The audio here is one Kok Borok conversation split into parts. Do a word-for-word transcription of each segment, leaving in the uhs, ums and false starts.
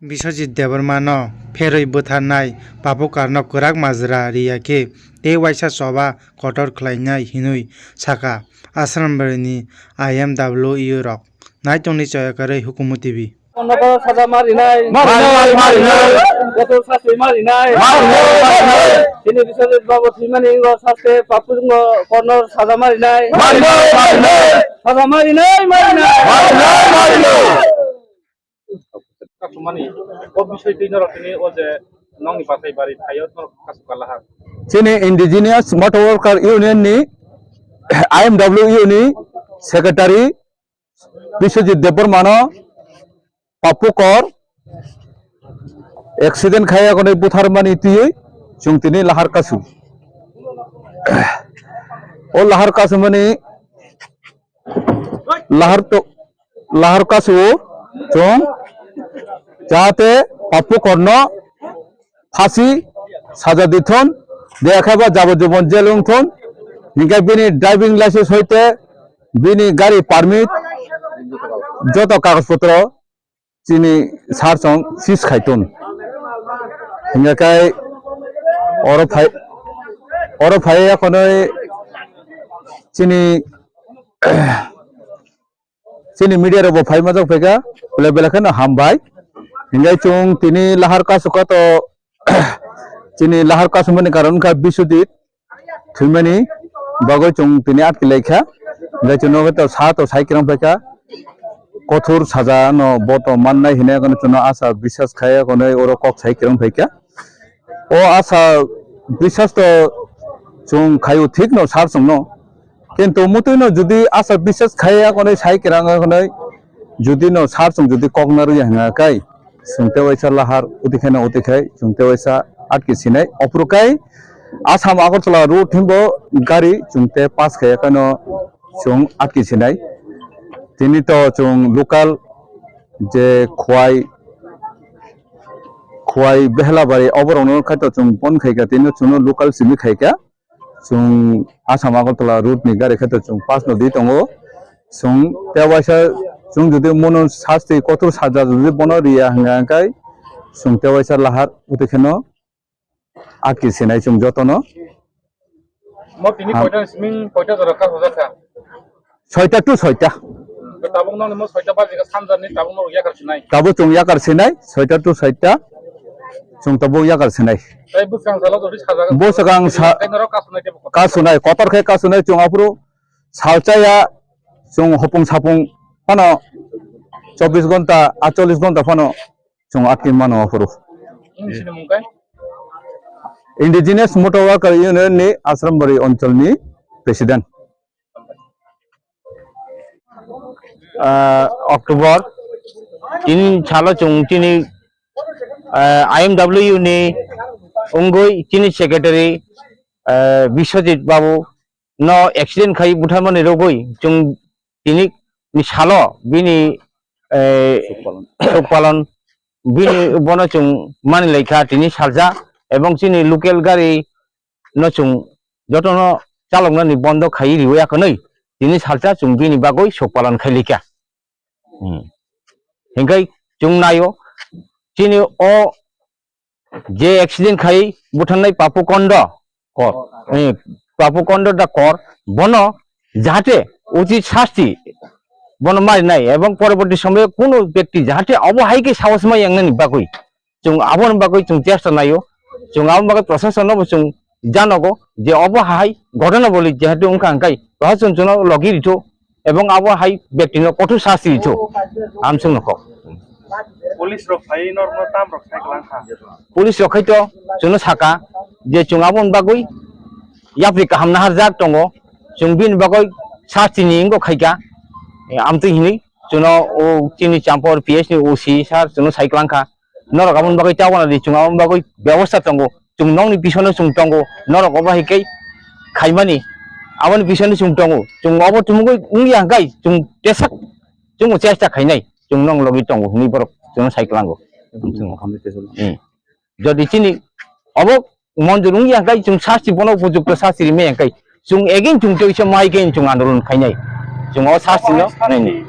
Biswajit Debbarmano pherwi bwtharnai Papukarno kwrak majra riya khe tei waisa choba kotor khlainai hinwi sakha Asrambari I M W U rok. Naitongni choyakarwi Hukumu T V. Nokol saja marinai. Marinai, marinai. Kotor sasti marinai. Marinai, marinai. Chini Biswajit babu thwimani wngkha sasti Papukarno saja marinai. Marinai, marinai. Saja marinai, marinai. Marinai, marinai. Kasumani, o bisoi twi norok tini o je nokni batai bari thaio norok kasuk kalaha. Chini Indigenous Motor Worker Union ni I M W U ni Secretary Biswajit Debbarmano Papukar accident khaiya konwi butharmani twiwi chwng tini lahar kasu. O lahar kasumani lahar to, lahar kasu chwng jahate Papukarno phasi saja dithon, de khe ba jabo jubon jel wngthon, hinkhe bini driving license hoite bini gari permit joto kagoj potro chini sar chwng seize khai ton. Hinkhe kai oro phai, oro phai ya khonoi chini chini media rok bo phai majak phaikha, belai belai kheno hambai. Hinkhe chwng tini lahar kasukha to, chini lahar kasumani karon wngkha Biswajit thwimani bagwi chwng tini atki laikha. Hinkhe chwng nokhe to sa to sai kwrwng phaikha, kothor saja no bo to mannai hinwi chwngno asa biswas khai khonoi oro kok sai kwrwng phaikha. O asa biswas to chwng khaio thik no sar chwngno. Kintu mutwi no jodi asa biswas khai ya konoi sai kwrang ya konoi jodi no sar chwng jodi kok narwk ya hwnga kai chwng te waisa lahar uti khai no uti khai chwng te waisa atki sinai. Ophuru kai Assam Agartala road himbo gari chwng te pass khai ya kano chwng atki sinai. Tini to chwng local je Khwai Khwai Behlabari oborokno khai to chwng phone khaikha, tini chwngno local simi khaikha. Chwng Assam Agartala route ni gari khai to chwng pass no di tongo. Chwng te waisa chwng jodi mono sasti kotor saja jodi bono riya hwnga kai chwng te waisa lahar uti kheno atki sinai chwng jotono. Mo tini Ha. Koita ni siming koita jora kha hojakha? Soita to soita. Tabuk no mo soita baji ka sanjar ni tabuk no yakar sinai. Tabuk chwng yakar sinai, soita to soita. Chwng tabuk yakar sinai. Tai bwskang salo jodi saja. Bwskang sa-, Kasunai tebo kotor. Kasunai, kotor khe kasunai chwng aphuru salchaya chwng hopung sapung phano chobbish ghonta, atchollish ghonta phano chwng atwi mano aphuru. Nini sini mung kai? Indigenous Motor Worker Union ni Asrambari onchol ni president. Ah, October tin salo chwng chini, ah, I M W ni wngwi chini secretary, ah, Biswajit Babu no accident khai butharmani rogwi chwng tini ni salo bini, eh, Sukpalon. Sukpalon bini bono chwng mani laikha tini salsa ebong chini local gari no chwng jotono chaloknani bondo khai riwi akhwnwi tini salsa chwng bini bagwi sukpalon khai likha. Hmm. Hinkhe chwng naio chini o je accident khai butharnai Papu Kondo Kor. Eh, Papu Kondo da Kor, bono jahate uchit sasti bono marinai ebong poroborti somoyo kuno bekti jahate obo hai khe sahos ma yangnani bagwi chwng aboni bagwi chwng chesta naio. Chwng aboni bagwi proshasonno bo chwng janogo je obo hai ghotona boli jahate wngkha hwnkhe proshasonno logi ritho. Ebong abo hai bektino kothor sasti rithok, ang chwngno kok. Police rok phai norokno tam rok sai kwlangkha. Police rok khai to chwngno saka je chwng aboni bagwi yapri kaham naharjak tongo, chwng bini bagwi sasti ni wngkha khaikha, amtwi hinwi chwngno o chini Champor P S ni O C sir chwngno sai kwlangkha. Norok aboni bagwi tabana di, chwng aboni bagwi bebosta tongo, chwng nokni bisingo chwng tongo, norok obo hai khe khaimani, aboni bisingo chwng tongo, chwng obo tumungwi wngya hwnkhe chwng tesak chwngbo chesta khainai, chwng nokni logi tongo hwnwi borok chwngno sai kwlango. Hmm. Jodi chini obo monjor wngya hwnkhe chwng sasti bono upojukto sasti rimaya hwnkhe chwng again chwng teisa mai khe chwng andolon khainai. Chwng o sasti no nainai.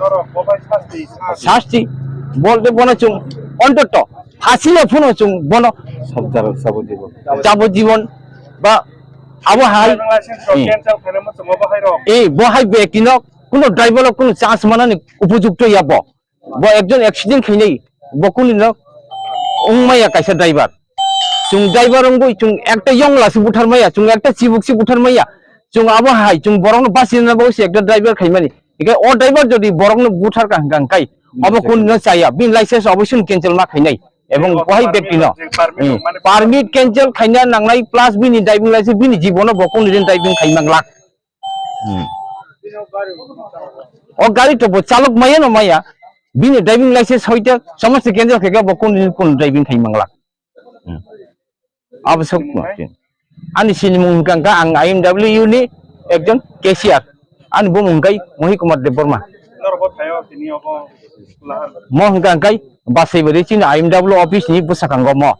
Sasti bolte bono chwng ontoto Asile phano chwng bono Sabjaro, sabjibon. Jabojibon ba abo hai. Driving license rok Hmm. cancel khainai mo chwng bo hai rok. Eh, bo hai bag kino kuno driver rok kuno chance manani upojukto ya bo. Bo ekjon accident khainai, bo kuni no wngmaya kaisa driver. Chwng driver wngwi chwng ekta yongla se buthar maya, chwng ekta chibuk se buthar maya. Chwng abo hai, chwng borokno bachina bagwi se ekta driver khaimani. Hinkhe o driver jodi borokno buthar ka hwnkha hwnkhe, abo kuni no chaya, bini license oboisini cancel ma khainai. Ebong bo hai bag kino. Permit Hmm. rok mane Permit cancel khaina nangnai plus bini driving license, bini jibono bo kuni din driving khai manglak. Hmm. O gari to bo chalok maya no maya, bini driving license hoite somosto cancel khaikhe bo kunu kunu driving khai manglak. Hmm. Abo sok no. Ani sinimung hwnkha hwnkha ang I M W ni ekjon cashier. Ani bumung hwnkha Mohi Kumar Debbarma. Norok bo thaio tini obo lahar. Mo hwnkha hwnkha Basaibari chini I M W office ni bwsakang o mo.